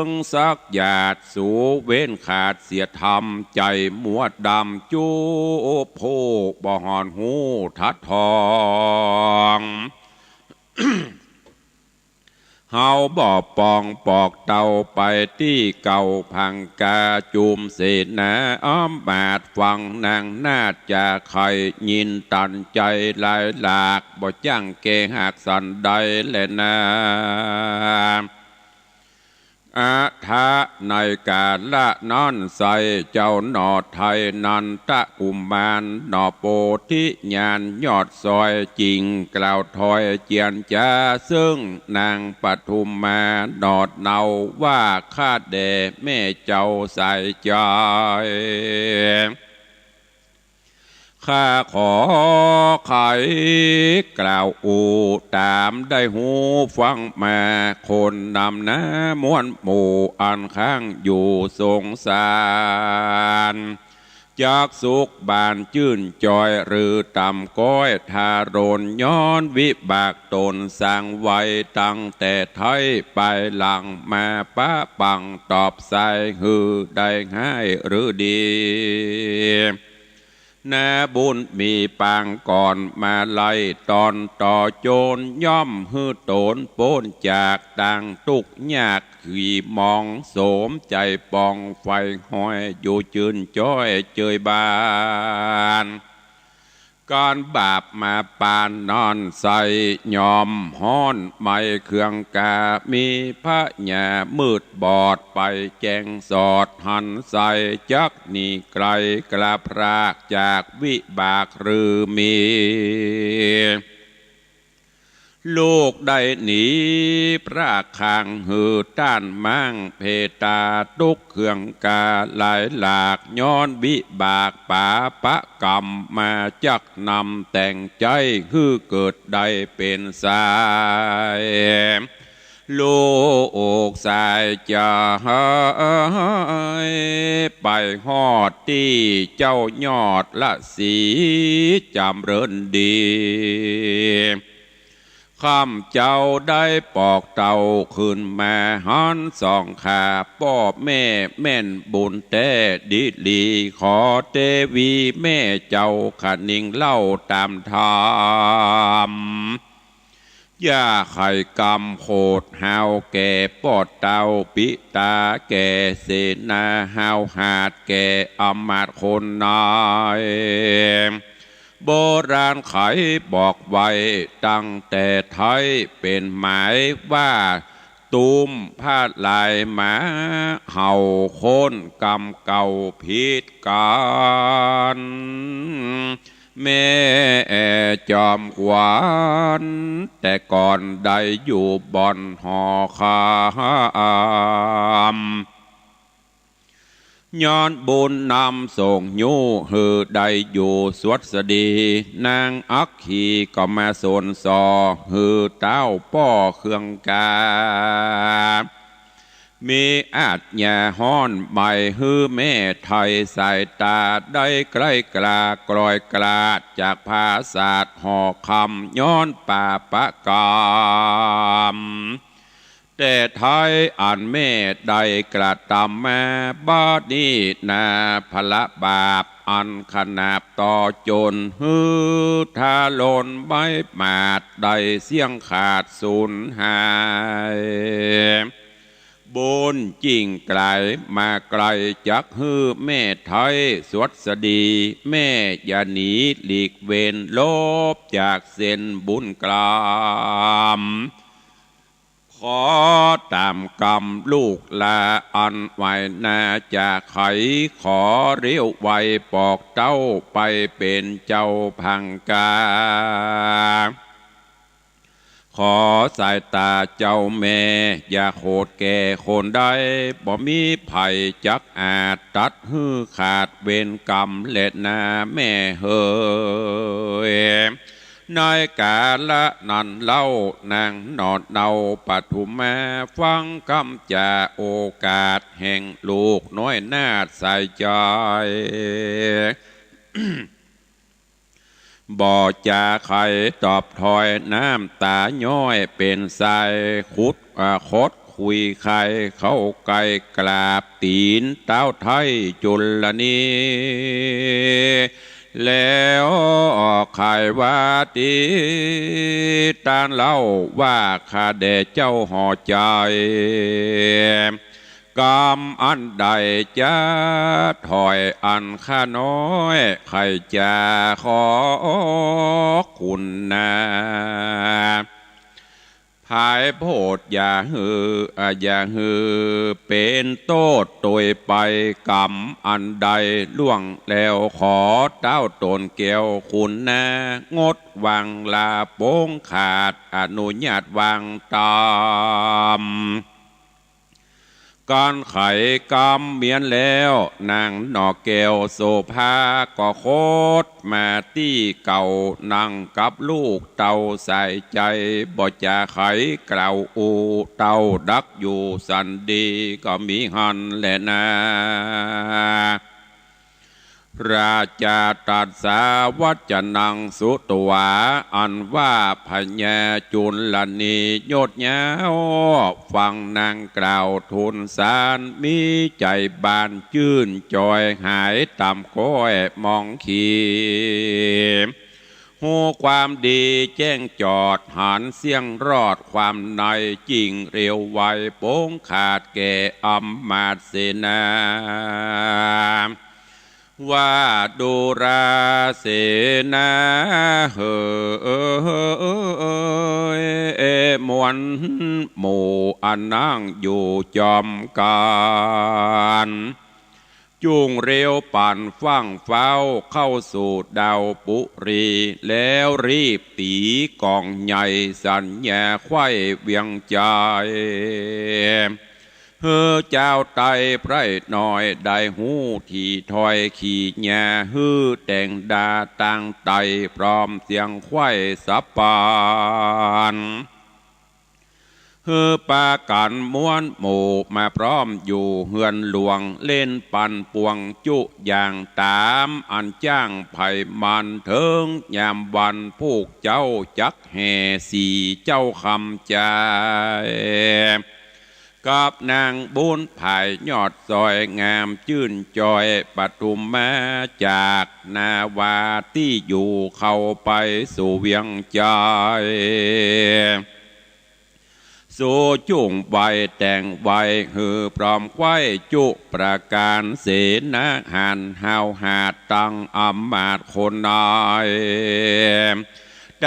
งสักหยาด สูเว้นขาดเสียธรรม ใจ๋มัวดำจุผู้บ่หอนฮู้ทัดทอง เฮาบ่ปองปอกเต้าไปตี้เก่า พังกาจุมเสนาอำมาตย์ ฟังนางนาฏจาใค่ ยินตันใจ๋หลายหลาก บ่จั่งแก่หากสันใดแลนา อะถะ ในกาละนั้นไส้ เจ้าหน่อไทยนันทกุมาร หน่อโปธิญาณยอดซอย จึงกล่าวถอยเจียรจา เซิ่งนางปทุมมา หน่อเนาว่า ข้าแด่แม่เจ้าสายใจ๋ ข้าขอไขกล่าวอู้ ต๋ามได้ฮู้ฟังมา คนนำหน้าม้วนหมู่ อันค้างอยู่สงสาร จักสุขบานจื้นจอย หรือต่ำก้อยทารน ย้อนวิบากต๋นสร้างไว้ ตั้งแต่ไท้ปายหลัง มาปะปังตอบสาย หื้อได้ฮ้ายหรือดี นาบุญมีปางก่อน มาไล่ตอนต่อจน ย่อมหื้อต๋นป๊นจากต่างตุ๊กข์ยาก ขี่มองโสมใจ๋ปอง ใฝ่ฮ้อยอยู่จื้นจ้อยเจยบาน ก๋านบาปมาปานนั้นไส้ ย่อมฮ้อนไหม้เครื่องกา มีพญามืดบอดไปแจ้งสอดหันไส้ จักหนีไกลกล้าพรากจากวิบากหรือมี ลูกได้หนีพรากข้าง หื้อต้านม้างเพตา ตุ๊กข์เครื่องกาหลายหลาก ย้อนวิบากปาปะกรรมมา จักนำแต่งใจ๊ หื้อเกิดได้เป๋นสาย ลูกสายใจ๋ ไปฮอดตี้เจ้ายอดละสีจำเริญดี ข้ามเจ้าได้ปอกเต้าขึ้นมาหันสองข้า ป้อแม่แม่นบุญแต๊ดีหลี ขอเตวีแม่เจ้าคะนิงเล่าต๋ามธรรม อย่าไขกรรมโขดห้าวแก่ป้อเต้าปิตาแก่ เสนาห้าวหาดแก่อำมาตย์คนนาย โบราณไขบอกไว้ตั้งแต่ไท้เป๋นหมายว่า ตุ้มผ้าลายหมาเห่าคนกรรมเก่าผิดกั๋น แม่จอมขวัญแต่ก่อนได้อยู่บ่อนหอคำ ย้อนบุญนำส่งยู้หื้อได้อยู่สวัสดี นางอัคคีก็มาสนส่อหื้อเต้าป้อเครื่องกา มีอาจญาฮ้อนไหม้หื้อแม่ไท้ สายต๋าได้ไกลกล้ากลอยกลาดจากผาสาทหอคำ ย้อนปาปะกรรม แต่ไท้อันแม่ได้กระตำมา บัดนี้นาผละบาปอันขนาบต่อจน หื้อทารุณไม้หมาดได้เสี้ยงขาดสูญหาย บุญจิ่งไกลมาไกลจักหื้อแม่ไท้สวัสดี แม่อย่าหนีหลีกเว้นลบจากเส้นบุญกรรม ขอต๋ามกำลูกหลาอันไหวนาจาไข ขอเลี้ยวไวปอกเต้าไปเป๋นเจ้าพังกา ขอสายต๋าเจ้าแม่ อย่าโขดแก่คนใด บ่มีใผจักอาจตัดหื้อขาดเวรก๋รรมแลนาแม่เหย ในกาละนั้นเล่า นางหนอดเนาปทุมมา ฟังกำจ๋าโอกาสแห่งลูกน้อยนาฏสายใจ๋ บ่จ๋าใผตอบถ้อย น้ำต๋าย้อยเป๋นสาย ขุด อ่า ขดคุยใค่เข้าใก้กราบตี๋นเต๊าไท้จุลนี แล้วใค่ว่าตี้ ตานเล่าว่า ข้าแด่เจ้าหอใจ๋ กำอันใดจะถ้อยอันข้าน้อย ใค่จะขอคุณนา ผายโผดอย่าหื้อ อ่า อย่าหื้อเป๋นโต้ษตวยไป กำอันใดล่วงแล้ว ขอเต้าต๋นแก้วคุณนา งดวางลาปงขาด อนุญาตวางต๋าม ก๋านไขกำเมียนแล้ว นางหนอแก้วโสภาก็โคตมาตี้เก่า นั่งกับลูกเต้าสายใจ๋ บ่จ๋าใผกล่าวอู้ เต้าดักอยู่สันดี ก็มีหั้นแลนา ราจาตรัสสาวัจจนังสุตวา อันว่าพญาจุลนียศยาว ฟังนางกล่าวทูลสาร มีใจ๋บานจื้นจอย หายต่ำก้อยมองขี ฮู้ความดีแจ้งจอด หันเสี้ยงรอดความใน จิ่งเร็วไวปงขาดแก่อำมาตย์เสนา ว่าดูราเสนาเหย มวลหมู่อันนั่งอยู่จอมกั๋น จุ่งเร็วปั่นฟั่งฟ้าวเข้าสู่ดาวปุรี แล้วรีบตี๋ก๋องใหญ่สัญญาไขว้เวียงใจ๋ หื้อจาวไตไพร่น้อยได้ฮู้ ถี่ถ้อยขี่ยาหื้อแต่งดาตั้งไต พร้อมเสียงไขว้สับปัน หื้อปากั๋นมวลหมู่มาพร้อมอยู่เฮือนหลวง เล่นปั่นป่วงจุอย่างต๋าม อันจ้างไผมันเถิงยามวัน พวกเจ้าจักแห่สี่เจ้าคำจาย กับนางบุญผายยอดสอยงามจื้นจอย ปทุมมาจากนาวาตี้อยู่เข้าไปสู่เวียงใจ๋ สูจุ่งไวแต่งไวหื้อพร้อมไขว้จุประก๋าน เสนาหารห้าวหาดตังอำมาตย์คนนาย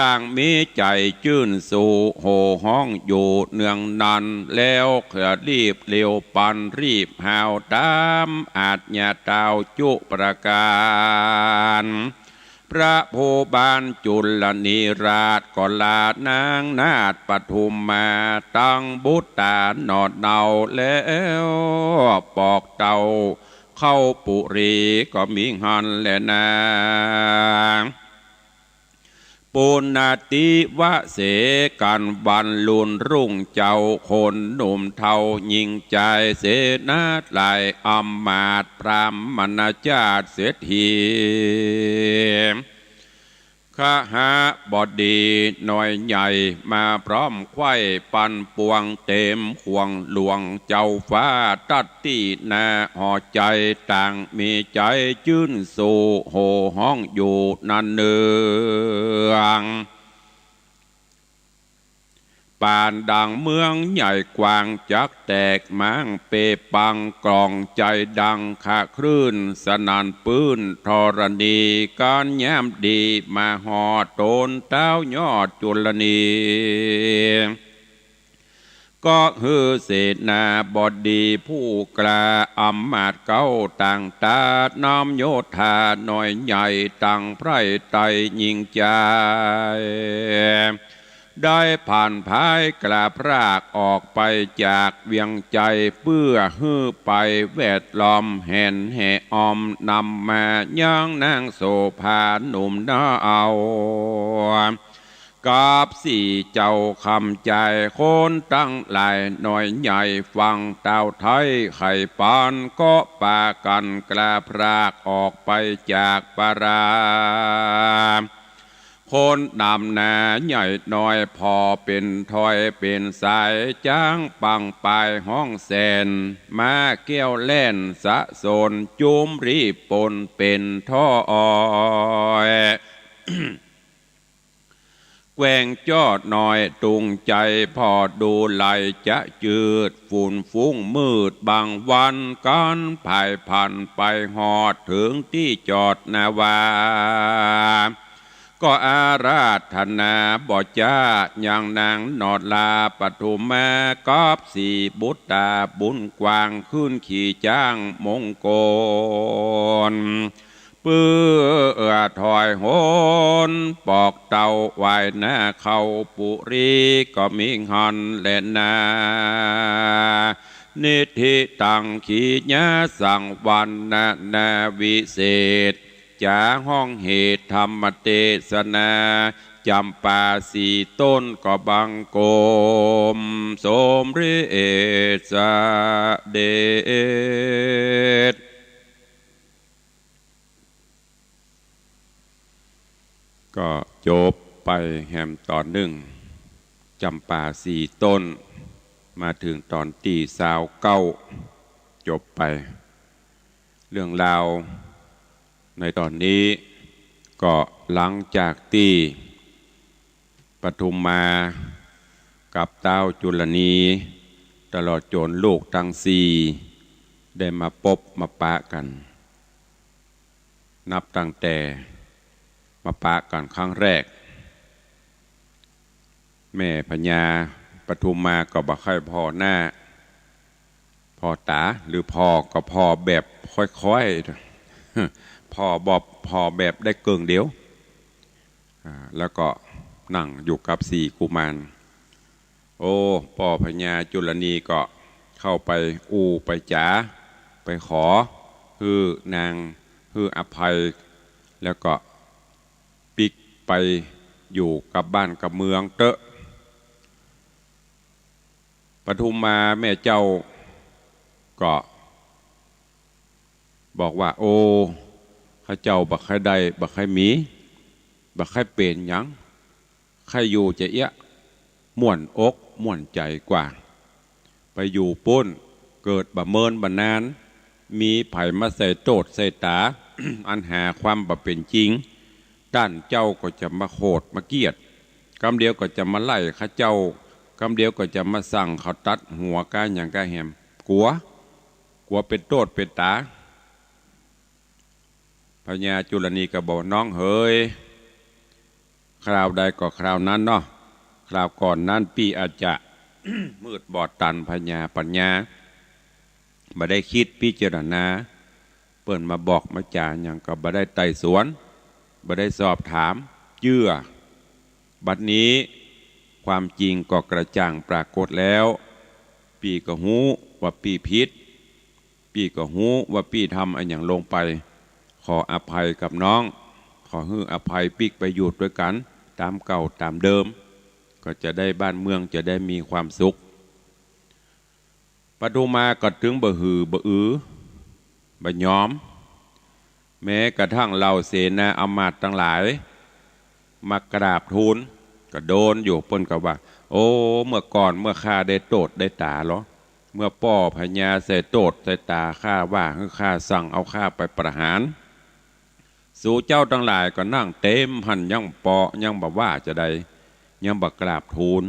ต่างมีใจ๋จื้นสู้โห่ฮ้องอยู่เนืองนั้น แล้วเขรีบเร็วปั่นรีบห้าวต๋ามอาชญาเต้าจุประก๋าน พระผู้บานจุลนีราชก็ลานางนาฏปทุมมา ตังบุตราหนอดเนาแล้ว ปอกเต้าเข้าปุรีก็มีหั้นแลนา ปุณณติวเสกั๋นวันลุนรุ่งเจ้า คนหนุ่มเฒ่าญิงจาย เสนาหลายอำมาตย์พราหมณาจารย์เศรษฐี ขหบดีน้อยใหญ่มาพร้อมไขว้ปั่นป่วง เต๋มข่วงหลวงเจ้าฟ้าตัดตี้หน้าหอใจ๋ ต่างมีใจ๋จื้นสู้โห่ฮ้องอยู่นั้นเนือง ปานดังเมืองใหญ่กว้างจักแตกม้างเปปัง กลองใจ๋ดังคะคลื่นสนั่นปื้นธรณี กั๋นยามดีมาฮอดต๋นเต๊ายอดจุลนี ก็หื้อเสนาบดีผู้กล้าอำมาตย์เก๊าต่างต๋า น้อมโยธาน้อยใหญ่ตังไพร่ไตร่ญิงจาย ได้ผลัดพรากออกไปจากเวียงไชย เปื้อหื้อไปแวดล้อมแหนแห่ออม นำมายังนางโสภาหนุ่มน้อย กับสี่เจ้าคำใจ๋ คนตังหลายน้อยใหญ่ ฟังเต้าไท้ไขปาน ก็ปากั๋นผลัดพรากออกไปจากปรา คนนำหน้าใหญ่น้อย ผ่อเป๋นถ้อยเป๋นสาย จ๊างปังปายฮ้องแสน ม้าแก้วแล่นสะสน จุมรีบปนเป๋นถ้อย แกว่งจ้อน้อยตุงใจ๋ ผ่อดูไหลจะจืด ฝุ่นฟุ้งมืดบังวัน กั๋นผายผันไปฮอด เถิงตี้จอดนาวา ก็อาราธนาบ่จ๊า ยังนางนอดลาปทุมา กับสี่บุตราบุญกว้าง ขึ้นขี่จ๊างมงคล เปื้อถ้อยหนปอกเต้า ไหว้หน้าเข้าปุรี ก็มีหั้นแลนา นิธิตัง ขีญาสังวรรณนาวิเศษ จ๋าฮ้องเหตุธรรมเตสนา จ๋ำปาสี่ต้น ก็บังคมสมเร็จเสด็จ ก็จบไปแหมต๋อนนึ่ง จ๋ำปาสี่ต้น มาเถิงต๋อนตี้ซาวเก้า จบไป เรื่องราวในต๋อนนี้ ก็หลังจากตี้ปทุมมากับต้าวจุลนี ตลอดจ๋นลูกตังสี่ ได้มาปบมาปะกั๋น นับตั้งแต่มาปะกั๋นครั้งแรก แม่พญาปทุมมาก็บ่ใค่ผ่อหน้าผ่อต๋า หรือผ่อก็ผ่อแบบค่อยๆ ผ่อบ่ ผ่อแบบได้เกิ่งเดียว อ่า แล้วก็นั่งอยู่กับสี่กุมาร โอ้ ป้อพญาจุลนีก็เข้าไปอู้ไปจ๋า ไปขอหื้อนางหื้ออภัย แล้วก็ปิ๊กไปอยู่กับบ้านกับเมืองเต๊อะ ปทุมมาแม่เจ้าก็บอกว่า โอ้ ข้าเจ้าบ่ใค่ได้ บ่ใค่มี บ่ใค่เป๋นหยัง ใค่อยู่จะเอี้ย ม่วนอกม่วนใจ๋กว่า ไปอยู่ปู๊น เกิดบ่เมินบ่นาน มีใผมาใส่โต้ษใส่ต๋า อันหาความบ่เป๋นจริง ต้านเจ้าก็จะมาโขดมาเคียด กำเดียวก็จะมาไล่ข้าเจ้า กำเดียวก็จะมาสั่งเขาตัดหัวก้าหยังก้าแหม กั๋ว กั๋วเป๋นโต้ษเป๋นต๋า พญาจุลนีก็บอก น้องเหย คราวใดก็คราวนั้นเนาะ คราวก่อนนั้นปี้อาจจะ มืดบอดตันพญาปัญญา บ่ได้กึ๊ดพิจารณา เปิ้นมาบอกมาจ๋าหยังก็บ่ได้ไต่สวน บ่ได้สอบถาม เจื้อ บัดนี้ความจริงก็กระจ่างปรากฏแล้ว ปี้ก็ฮู้ว่าปี้ผิด ปี้ก็ฮู้ว่าปี้ทำอะหยังลงไป ขออภัยกับน้อง ขอหื้ออภัยปิ๊กไปอยู่ตวยกั๋นต๋ามเก่าต๋ามเดิม ก็จะได้บ้านเมืองจะได้มีความสุข ปทุมาก็ตึงบ่หือบ่อือ บ่ยอม แม้กระทั่งเหล่าเสนาอำมาตย์ตังหลาย มากราบทูล ก็โดนอยู่ เปิ้นก็ว่า โอ้ เมื่อก่อนเมื่อข้าได้โต้ษได้ต๋าลอ เมื่อป้อพญาใส่โต้ษใส่ต๋าข้า ว่าหื้อข้า สั่งเอาข้าไปประหาร สูเจ้าตังหลายก็นั่งเต็มหั้น ยังปอ ยังบ่ว่าจะใด ยังบ่กราบทูล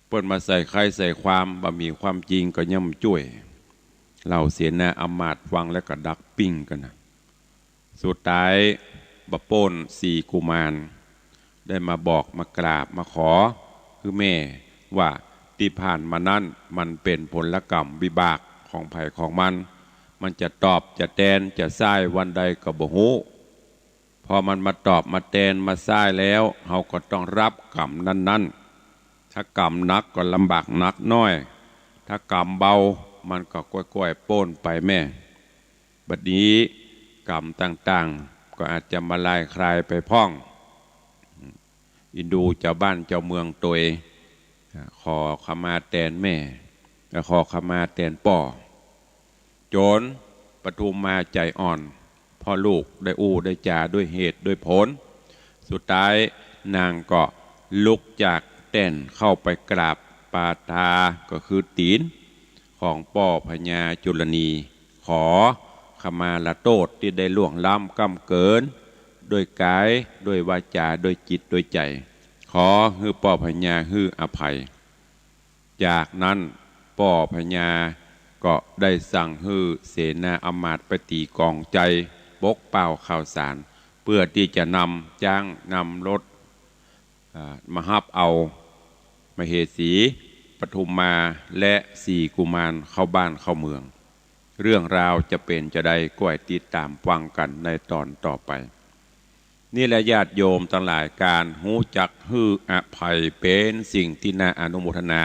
เปิ้นมาใส่ไคใส่ความ บ่มีความจริงก็ยังบ่จ้วย เหล่าเสนาอำมาตย์ฟังแล้วก็ดักปิ้งกั๋นนะ สุดท้ายบ่ป๊นสี่กุมารได้มาบอกมากราบมาขอหื้อแม่ว่าตี้ผ่านมานั้นมันเป๋นผลกรรมวิบากของใผของมัน มันจะตอบจะแตนจะส้ายวันใดก็บ่ฮู้ พ พอมันมาตอบมาแตนมาใซ้แล้ว เฮาก็ต้องฮับก๋รรมนั้นๆ ถ้าก๋รรมหนักก็ลำบากหนักหน้อย ถ้าก๋รรมเบามันก็ก้อยๆ ป๊นไปแม่ บัดนี้ก๋รรมต่างๆ ก็อาจจะมาลายคลายไปพ่อง อินดูเจ้าบ้านเจ้าเมืองตวย ขอขมาแตนแม่ ขอขมาแตนป้อ จ๋นปทุมมาใจ๋อ่อน เพราะลูกได้อู้ได้จ๋าด้วยเหตุด้วยผล สุดท้ายนางก็ลุกจากแต้นเข้าไปกราบปาทา ก็คือตี๋นของป้อพญาจุลนี ขอขมาลาโต้ษตี้ได้ล่วงล้ำก้ำเกิน ด้วยก๋าย ด้วยวาจ๋า ด้วยจิต ด้วยใจ๋ ขอหื้อป้อพญาหื้ออภัย จากนั้นป้อพญาก็ได้สั่งหื้อเสนาอำมาตย์ไปตี๋ก๋องใจ๋ ปกเป่าข่าวสาร เปื้อตี้จะนำจ๊างนำรถ อ่า มาฮับเอามเหสีปทุมมาและสี่กุมารเข้าบ้านเข้าเมือง เรื่องราวจะเป๋นจาใด ก้อยติดต๋ามฟังกั๋นในต๋อนต่อไป นี่แหละญาติโยมตังหลาย ก๋านฮู้จักหื้ออภัยเป๋นสิ่งตี้น่าอนุโมทนา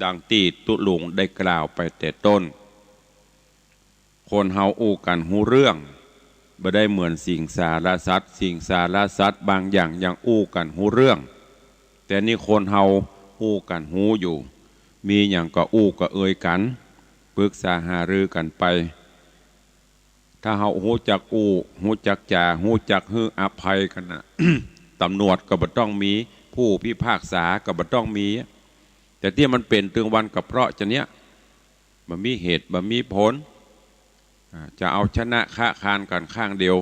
ดังตี้ตุ๊ลุงได้กล่าวไปแต่ต้น คนเฮาอู้กั๋นฮู้เรื่อง บ่ได้เหมือนสิงสารสัตว์ สิงสารสัตว์บางอย่างยังอู้กั๋นฮู้เรื่อง แต่นี่คนเฮาอู้กั๋นฮู้อยู่ มีหยังก็อู้ก็เอยกั๋น ปรึกษาหารือกั๋นไป ถ้าเฮาฮู้จักอู้ ฮู้จักจ๋า ฮู้จักหื้ออภัยกั๋นนะ ต๋ำรวจก็บ่ต้องมี ผู้พิพากษาก็บ่ต้องมี แต่ตี้มันเป๋นตึงวันก็เพราะจาเนี้ย บ่มีเหตุบ่มีผล อ่า จะเอาชนะค้าคานกั๋นข้างเดียว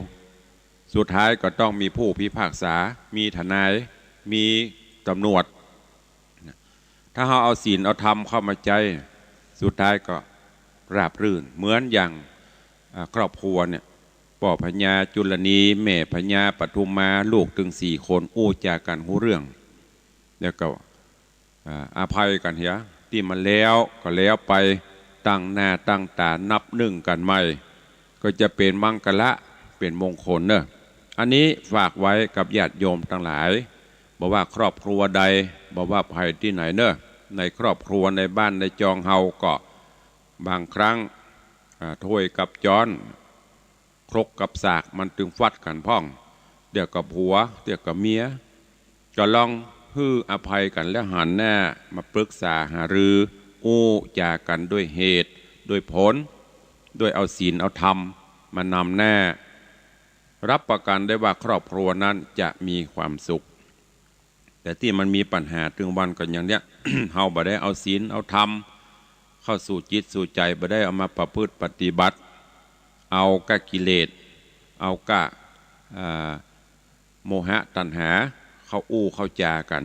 สุดท้ายก็ต้องมีผู้พิพากษา มีทนาย มีต๋ำรวจ ถ้าเฮาเอาศีลเอาธรรมเข้ามาใจ๊ สุดท้ายก็ราบรื่น เหมือนอย่าง อ่า ครอบครัวเนี่ย ป้อพญาจุลนี แม่พญาปทุมมา ลูกตึงสี่คนอู้จ๋ากั๋นฮู้เรื่อง แล้วก็ อ่า อภัยกั๋นเหีย ตี้มันแล้วก็แล้วไป ตั้งหน้าตั้งต๋านับนึ่งกั๋นใหม่ ก็จะเป๋นมังคละ เป๋นมงคลเนอะ อันนี้ฝากไว้กับญาติโยมตังหลาย บ่ว่าครอบครัวใด บ่ว่าใผตี้ไหนเนอะ ในครอบครัวในบ้านในจองเฮาก็บางครั้ง อ่า ถ้วยกับจ๊อน ครกกับสากมันตึงฟัดกั๋นพ่อง เดี๋ยวก็ผัว เดี๋ยวก็เมีย ก็ลองหื้ออภัยกั๋นแล้วหันหน้ามาปรึกษาหารือ อู้จ๋ากั๋นด้วยเหตุด้วยผล ด้วยเอาศีลเอาธรรมมานำหน้า รับประกั๋นได้ว่าครอบครัวนั้นจะมีความสุข แต่ตี้มันมีปัญหาตึงวันก็อย่างเนี้ย เฮาบ่ได้เอาศีลเอาธรรมเข้าสู่จิตสู่ใจ๋ บ่ได้เอามาประพฤติปฏิบัติ เอาก้ากิเลส เอาก้า อ่า โมหะตัณหา เข้าอู้เข้าจ๋ากั๋น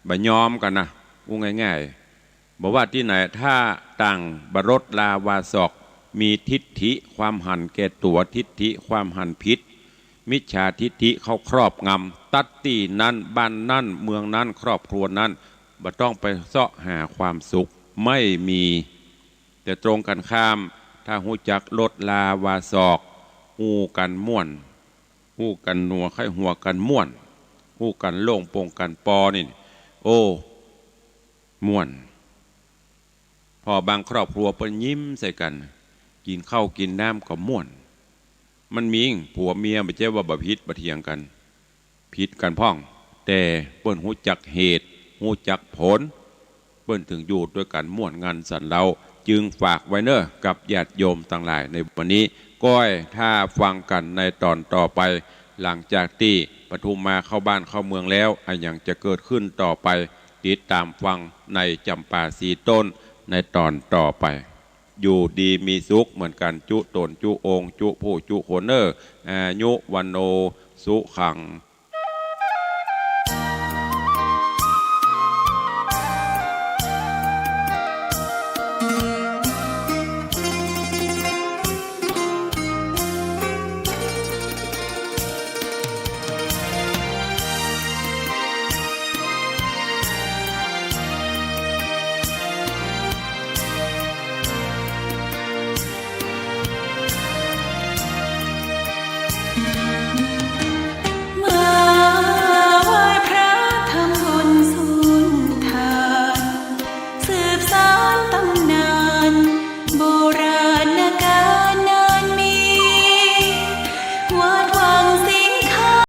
บ่ยอมกั๋นนะ อู้ง่ายๆ บ่ว่าตี้ไหน ถ้าต่างบ่ลดลาวาสอก มีทิฏฐิความหันแก่ตั๋ว ทิฏฐิความหันผิด มิจฉาทิฏฐิเข้าครอบงำ ตั๊ดตี้นั้น บ้านนั้น เมืองนั้น ครอบครัวนั้น บ่ต้องไปเซาะหาความสุข ไม่มี แต่ตรงกั๋นข้าม ถ้าฮู้จักลดลาวาสอก อู้กั๋นม่วน อู้กั๋นหนัวใค่หัวกั๋นม่วน อู้กั๋นโล่งโป่งกั๋นปอนี่ โอ้ ม่วน พอบางครอบครัวเปิ้นยิ้มใส่กั๋น กิ๋นข้าวกิ๋นน้ำก็ม่วน มันมี ผัวเมียบ่ใจ้ว่าบ่ผิดบ่เถียงกั๋น ผิดกั๋นพ่อง แต่เปิ้นฮู้จักเหตุ ฮู้จักผล เปิ้นตึงอยู่ตวยกั๋นม่วนงันสันเล้า จึงฝากไว้เน่อกับญาติโยมตังหลายในวันนี้ ก้อยถ้าฟังกั๋นในต๋อนต่อไป หลังจากตี้ปทุมมาเข้าบ้านเข้าเมืองแล้ว อะหยังจะเกิดขึ้นต่อไป ติดต๋ามฟังในจำปาสีต้นในต๋อนต่อไป อยู่ดีมีสุขเหมือนกั๋นจุ๊ต๋นจุ๊องค์จุ๊ผู้จุ๊คนเน่อ อายุ วัณโณ สุขัง